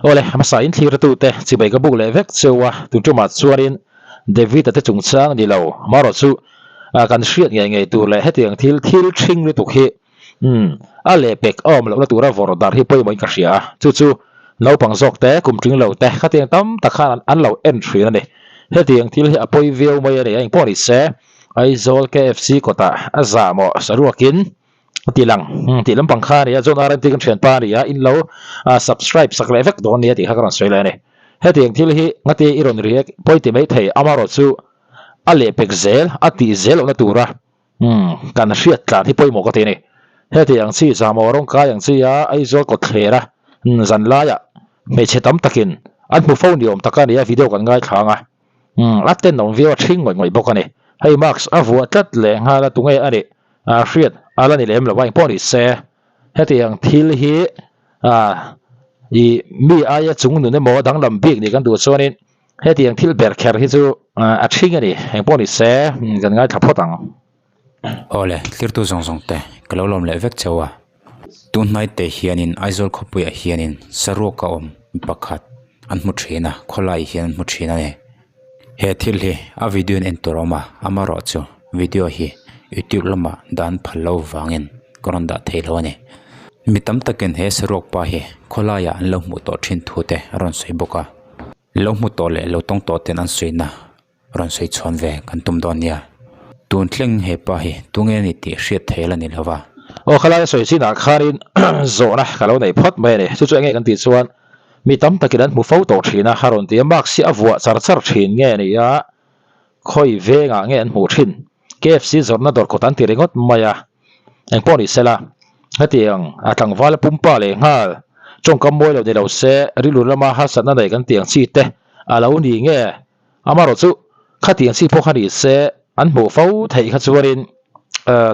Awle, hmasa in thlir tute chibai ka buk leh vek cheu a, tun tumah chuanin David-a te chungchang ni lo, amaherawhchu kan hriat ngei ngei tur leh hetiang thil thil ṭhing lutuk hi umm a lehpek a awm lohna tura vawrh dar hi pawimawhin ka hria a, chu chu naupang zawk te, kum tling lo te khatiang tam tak khan an lo en ṭhin a ni. Hetiang thil hi a pawi viau mai a ni, a engpawh ni se Aizawl KFC kawtah a zahmawh saruakin ti lang tih lampang kha a ni a, John RMT kan thianpa a ni a, in lo subscribe sak leh vek dawn nia tih kha ka rawn sawi leh a ni. Hetiang thil hi ngati i rawn react pawi ti mai thei amaherawhchu a lehpek zel a tih zel lohna tura kan hriat tlan hi pawimawh ka ti a ni. Hetiang chi zahmawh rawng kai ang chi a Aizawl kawtthler a zan laiah hmeichhe tam takin an hmu fo ni awm tak a ni a, video kan ngaithla ang a. Umm a tenawm viau a ṭhing ngawih ngawih bawk a ni. Hei mask a vuah tlat leh nghal a tunge a nih a hriat a la ni lem lo a engpawh ni se hetiang thil hi ah ih mi aia chung nun emaw danglam bik nih kan duh chuanin hetiang thil ber kher hi chu a ṭhing a ni engpawh ni se kan ngaithla phawt ang. Awle thirtu zawng zawng te ka lo lawm leh vek cheu a. Tun hnaite hianin Aizawl khawpuiah hianin saruak a awm pakhat an hmu thin a khawlai hian an hmu thin a ni. He thil hi a video in en tur a awm a amaherawhchu video hi youtube lamah dan phal lo vangin ka rawn dah thei lo a ni. Mi tam takin he saruak pa hi khawlaiah an lo hmuh tawh thin thu te a rawn sawi bawk a lo hmu tawh leh lo tawng tawh ten an sawina. Rawn sawi chhuan ve kan tum dawn nia. Tun thleng he pa hi tunge ni tih hriat thei la ni lova. Aw khalai a sawi chinah khanin zawhna ka lo nei phawt mai a ni. Chu chu enge kan tih chuan mi tam takin an hmu fo tawh thin a, a rawn ti a, mask hi a vuah char char thin nge ni a, khawi vengah nge an hmuh thin? KFC zawrhna dawr kawt an ti ringawt mai a, engpawh ni sela hetiang a tlangval pumpa leh nghal tawngkam mawi lo ni lo se rilru lama harsatna nei kan tih ang chi te a lo ni nge? Amaherawh chu khatiang chi pawh kha ni se an hmuh fo theih kha chuanin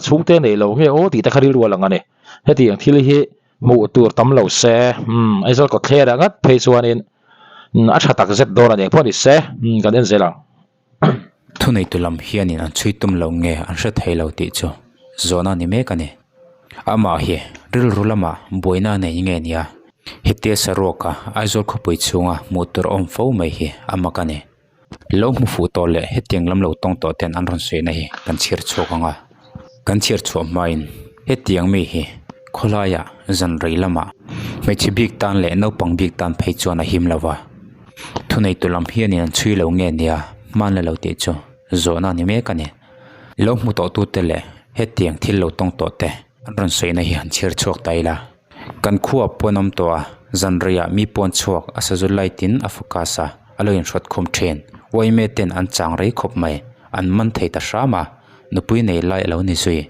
chhungte nei lo nge aw tih te kha rilru a lang a ni. Hetiang thil hi hmuh tur tam lo se Aizawl kawtthler ah ngat phei chuanin a tha tak zet dawn a ni engpawh ni se kan en zel ang. Thuneitu lam hianin an chhui tum lo nge an hre thei lo tih chu zawhna ni mek a ni. Amah hi rilru lamah buaina a nei nge nia? Hetia saruaka Aizawl khawpui chhunga hmuh tur awm fo mai hi a mak a ni. Lo hmu fuh tawh leh hetiang lam lo tawng tawh ten an rawn sawi na hi kan chhiar chhuak ang a. Kan chhiar chhuah hmain hetiang mi hi khawlaiah zan rei lamah hmeichhe bik tan leh naupang bik tan phei chuan a him lo va. Thuneitu lam hianin an chhui lo nge nia hman la lo tih chu zawhna a ni mek a ni. Lo hmu tawh tute leh hetiang thil lo tawng tawh te an rawn sawi na hi han chhiar chhuak ta ila. Kan khuaa pawn awm tawh a, zan reiah mi pawn chhuak a sazu light in a focus a, a lo inhrawt khum thin. Uaime ten an chang rei khawp mai, an man thei ta hram a, nupui nei lai a lo ni zui.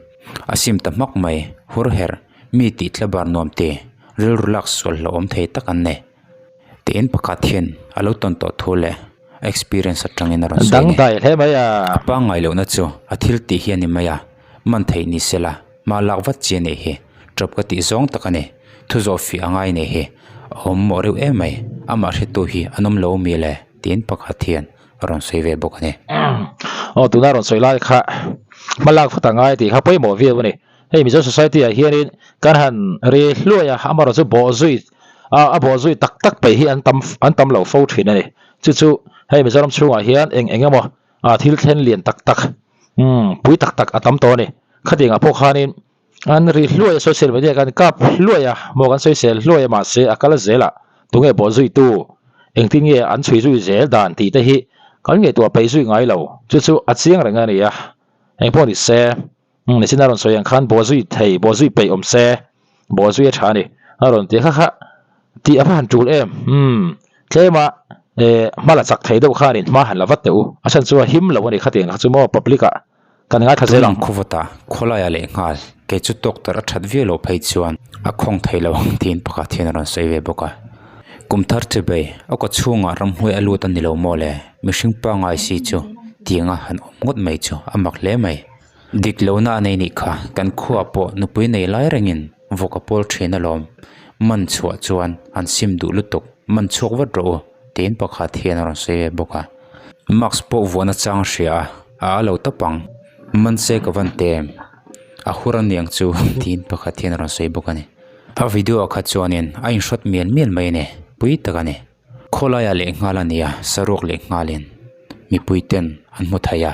A sim ta hmak mai, hur herh, mi tih thlabar nuam ti, rilru lak sual hlauhawm thei tak an nei. Tiin pakhat hian a lo tawn tawh thu leh a experience atangin a rawn sawi a ni. Dangdai hle mai a. A pangngai lohna chu a thil tih hi a ni mai a, man theih ni se la, hma lak vat chi a nih hi. Tawp ka tih zawng tak a ni. Thu zawh fiah a ngai nih hi. A awm mawh reuh em mai. Amah hretu hi an awm lo mi le tiin pakhat hian a rawn sawi ve bawk a ni. Aw tuna rawn sawi lai kha hma lak vat a ngai tih kha pawimawh viau a ni. Hei Mizo Society ah hianin kan han ri hluai a, amaherawhchu bawh zui a bawh zui tak tak peih hi an tam an tam lo fo thin a ni. Chu chu hei Mizoram chhungah hian eng eng emaw thil thlen lian tak tak umm pui tak tak a tam tawh a ni. Khatiangah pawh khanin an ri hluai a social media kan kap hluai a maw kan sawisel hluai a mahse a kal zel a tunge bawh zui tu engtin nge an chhui zui zel dan tih te hi kan ngaihtuah peih zui ngai lo. Chu chu a chiang reng a ni a, engpawh ni se. Umm nichin a rawn sawi ang khan bawh zui thei bawh zui peih awm se bawh zui a tha a ni a rawn ti kha kha tih a va han tul em umm tlema eh hma la chak thei deuh khanin hma han la vat teh u a chhan chu a him lo a ni khatiang kha chu maw public ah kan ngaithla zel ang. Tunang khawvawta khawlaiah leh nghal kei chu doctor a that viau loh phei chuan a khawng thei lo ang tiin pakhat hian a rawn sawi ve bawk a. Kum thar che bei a kaw chhungah ramhnuai a lut a ni lo maw le mihring pangngai si chu tianga han awm ngawt mai chu a mak hle mai. Dik lohna a nei nih kha, kan khuaah pawh nupui nei lai rengin vawk a pawl thin alawm. Man chhuah chuan an sim duh lutuk, man chhuak vat rawh u, tiin pakhat hian a rawn sawi ve bawk a. Mask pawh vuahna chang hria a, a a lo tawp ang. Man se ka van te em? A hur aniang chu, tiin pakhat hian a rawn sawi bawk a ni. A video ah kha chuanin a inhrawt mial mial mai a ni. pui tak a ni. Khawlaiah lehnghal a ni a, saruak lehnghalin mipuiten an hmu thei a.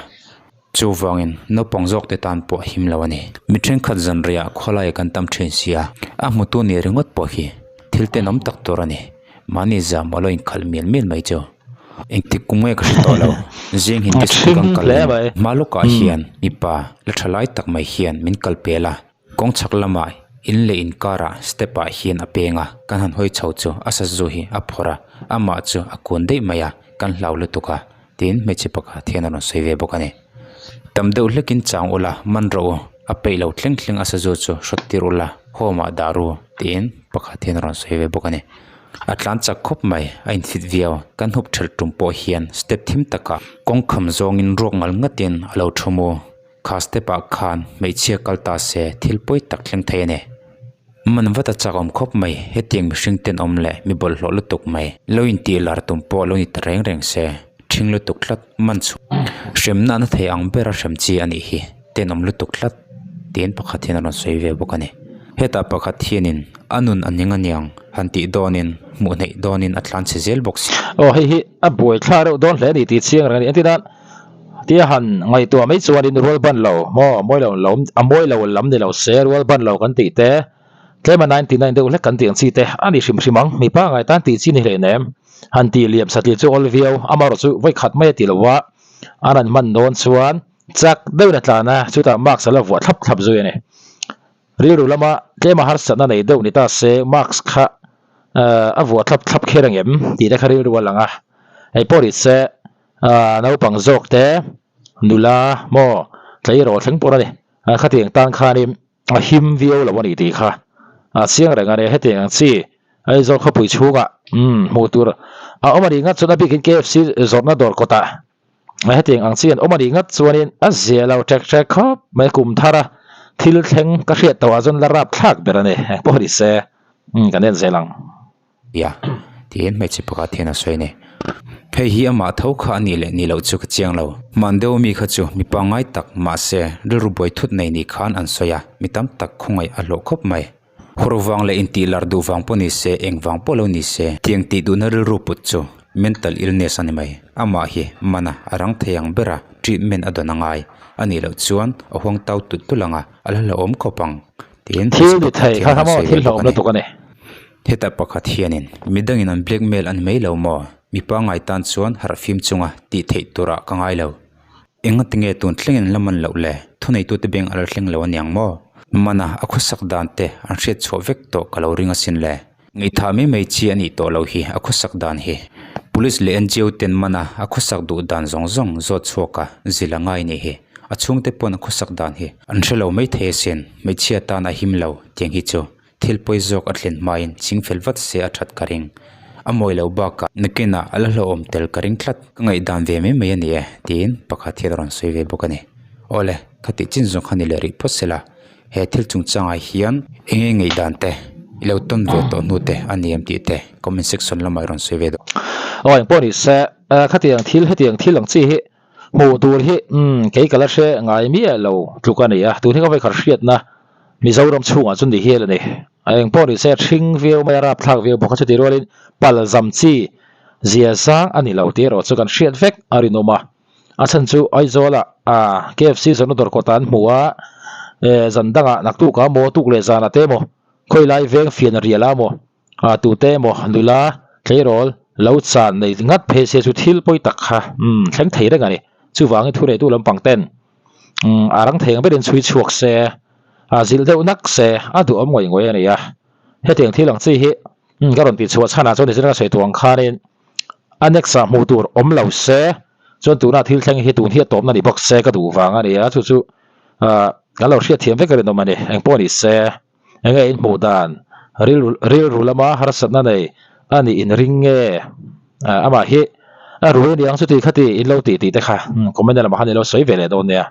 Chuvangin naupang zawk te tan pawh a him lo a ni. Mi thenkhat zanriah khawlaiah kan tam thin sia, a hmutu ni ringawt pawh hi thil tenawm tak tur a ni. Mahni zam a lo inkhalh mial mial mai chu. Engtik kum nge ka hre tawh lo. Zing hindi school kan kal in hma lawkah hian mipa la tha lai tak mai hian min kal pel a. Kawng chhak lamah in leh inkarah step ah hian a peng a, kan han hawi chho chu a sazu hi a phawrh a, amah chu a kun daih mai a, kan hlau lutuk a, tiin hmeichhe pakhat hian a rawn sawi ve bawk a ni. Tam deuh hlekin chang ula, man rawh u, a peih lo thleng thleng a sazu chu hrawt tir ula, home ah dah ru, tiin pakhat hian a rawn sawi ve bawk a ni. A tlan chak khawp mai, a infit viau, kan hup thelh tum pawh hian step thim takah kawngkham zawngin ruak ngal ngatin a lo thu mu. Kha step ah khan hmeichhia kal ta se thil pawi tak thleng thei a ni. Man vat a chak awm khawp mai, hetiang mihring tenawm leh mi bawlhhlawh lutuk mai. Lo intih lar tum pawh lo ni ta reng reng se, ṭhing lutuk tlat, man chhuah hremna na thei ang bera hrem chi a nih hi, tenawm lutuk tlat tiin pakhat hian a rawn sawi ve bawk a ni. Hetah pakhat hianin a nun a ning aniang han tih dawnin hmuh hneih dawnin a tlan chhe zel bawk si. Aw hei hi a buaithla reuh dawn hle a ni tih chiang reng a ni. Engtin a Tia han ngaihtuah mai chuanin rual ban lo maw mawi lo lo a mawi lo lam ni lo se rual ban lo kan tih te tlema 99 deuh hlek kan tih ang chi te a ni hrim hrim ang mipa ngai tan tih chi ni hlei nem han tih liam satliah chu awl viau amaherawh chu vawi khat mai a ti lo a an han hman dawn chuan chak deuhin a tlan a chutah mask a la vuah thlap thlap zui a ni rilru lama tlema harsatna nei deuh ni ta se mask kha a vuah thlap thlap kher ang em tih te kha rilru a lang a hei pawh ni se. Aaa naupang zawk te nula maw tleirawl thleng pawh a ni a khatiang tan khanin a him viau lo a ni tih kha a chiang reng a ni hetiang ang chi Aizawl khawpui chhungah umm hmuh tur a awm a nih ngat chuan a bikin KFC zawrhna dawr kawtah hetiang ang chi an awm a nih ngat chuanin a zia lo ṭek ṭek khawp mai kum thar a thil thleng ka hriat tawh ah chuan la rap thlak ber a ni engpawh ni se umm kan en zel ang. Nia, tiin hmeichhe pakhat hian a sawi a ni. Hei hi amah tho kha a nih leh nih loh chu ka chiang lo. Hman deuh mi kha chu mi pangngai tak mahse rilru buai thut nei ni khan an sawi a, mi tam tak khawngaih a hlawh khawp mai. Hawr vang leh intih lar duh vang pawh ni se, eng vang pawh lo ni se, tiang tih duhna rilru put chu mental illness a ni mai. Amah hi mana a rang thei ang bera treatment a dawn a ngai. A nih loh chuan a huang tau tulh tulh ang a, a la hlauhawm khawp ang, tiin Thil hmeichhe ni pakhat thei hian kha a kha maw sawi ve thil bawk hlauhawm a ni. lutuk a ni. Heta pakhat hianin midangin an blackmail an mai lo maw? Mi pangngai tan chuan harh fim chunga tih theih turah ka ngai lo. Enga tinge tun thlengin an la man loh le? Thuneitute beng a la thleng lo aniang maw? Mana a khawsak dan te an hriat chhuah vek tawh ka lo ring asin le. Ngaihthah mai mai chi a nih tawh loh hi a khawsak dan hi. Police leh NGO ten mana a khawsak duh dan zawng zawng zawt chhuak a zil a ngai nih hi. A chhungte pawn a khawsak dan hi an hre lo mai thei asin. Hmeichhia tan a him lo tiang hi chu. Thil pawi zawk a thlen hmain ching fel vat se a that ka ring. A mawi lo bakah nakinah a la hlauhawm tel ka ring tlat. Ka ngaihdan ve mai mai a ni e, tiin pakhat hian a rawn sawi ve bawk a ni. Awle, ka tih chin zawng kha ni leh rih phawt se la, he thil chungchangah hian eng nge ngaihdan te i lo tawn ve tawh hnu te a ni em tih te comment section lamah i rawn sawi ve dawn. Aw engpawh ni se, khatiang thil hetiang thil ang chi hi hmuh tur hi umm kei ka la hre ngai miah lo tluk a ni a, tun hi ka vawikhat hriatna Mizoram chhungah chuan ni hial a ni. A eng pawh ni se hring viau mai a rapthlak viau bawk a chuti rualin pal zam chi zia zang a ni lo tih erawh chu kan hriat vek a rinawm a. A chhan chu Aizawlah ah KFC zawrhna dawr kawtah an hmu a, eh zan dangah naktuk ah maw tuk leh zanah te emaw khawilai veng fian a rial a maw ah tute emaw nula tleirawl lo chan nei ngat phei se chu thil pawi tak kha umm thleng thei reng a ni. Chuvangin thuneitu lampang ten umm a rang thei ang berin chhui chhuak se, a zilh deuh nak se, a duhawm ngawih ngawih a ni a. Hetiang thil ang chi hi umm ka rawn tih chhuah chhanah chuan nichina ka sawi tuang khanin a next ah hmuh tur awm lo se, chuan tuna thil thleng hi tun hi a tawpna ni bawk se ka duh vang a ni a, chu chu ah kan lo hriatthiam vek a rinawm a ni, engpawh ni se. Enge in hmuh dan? Rilru rilru lama harsatna nei a nih in ring nge? Amah hi a rui aniang chuti khati in lo tih tih te kha comment lamah khan i lo sawi ve leh dawn nia.